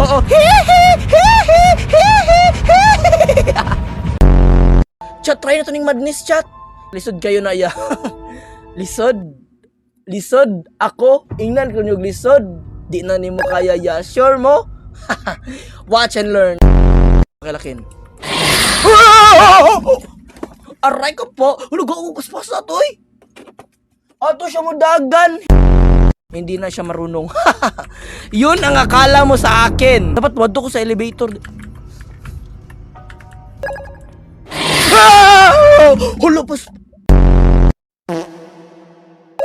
Oo. Chat, try na to ning madness, chat. Lisod kayo na iya. Lisod. Lisod. Ako, ingnan ko niyog lisod. Di na nimo kaya ya. Sure mo? Watch and learn. Okay, lakin. Aray ko po. Hulog ako paspas na to eh. Ato siya mo dagan. Hindi na siya marunong. Yun ang akala mo sa akin. Dapat wadto ko sa elevator. Ah! Hulo, pas.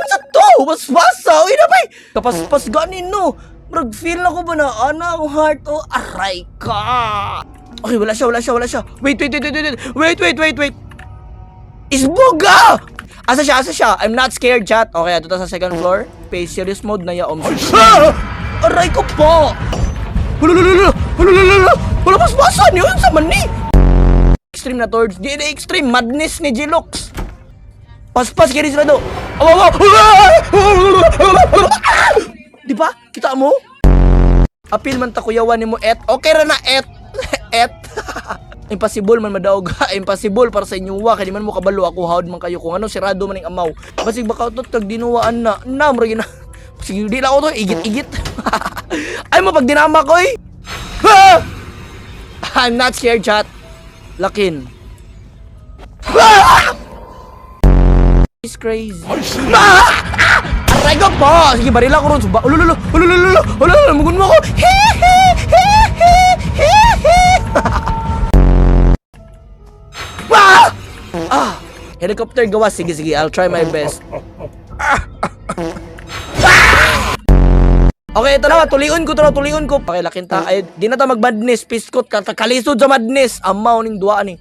Sa to? Paspasa! Uy na bay! Kapaspas ganin no! Murag feel na ko ba na ana akong heart, oh, aray ka! Okay, wala siya, wala siya, wala siya. Wait, wait, wait, wait, wait, wait, wait, wait, wait. Isbuga! Asa siya, asa siya? I'm not scared, chat. Okay, ato ta sa second floor. Pay serious mode na yaom. Ah! Aray ko po! Hululululu! Hululululu! Wala, paspasan yun sa mani! Extreme na towards. Di na extreme. Madness ni Jilox. Paspas kiri sila do. Awa, awa. Di ba? Kita mo? Apil man ta kuyawan nimo et. Okay ra na et. Et. Impossible man madaog. Impossible para sa inyo wa kay di man mo kabalo ako hawd man kayo kung ano sirado man ning amaw. Basig baka to tag dinuwaan na. Na murag na. Sige, di lang ako to igit-igit. Ay mo pag dinama ko eh. Ah! I'm not scared, chat. Lakin. Ah! It's crazy. Ah! Ah! Aray ko po! Sige, barila ko ron. Suba. Ulululu! Ulululu! Ulululu! Mugun mo ko! He! He! He! He! He! He! Ah! Ah! Helicopter gawa. Sige, sige. I'll try my best. Ah! Ah! Okay, ito na. Tulion ko to na. Tulion ko. Okay, lakin ta. Ay, di na ta mag-madness. Piskot ka. Kalisod sa madness. Amaw ning duwa ni.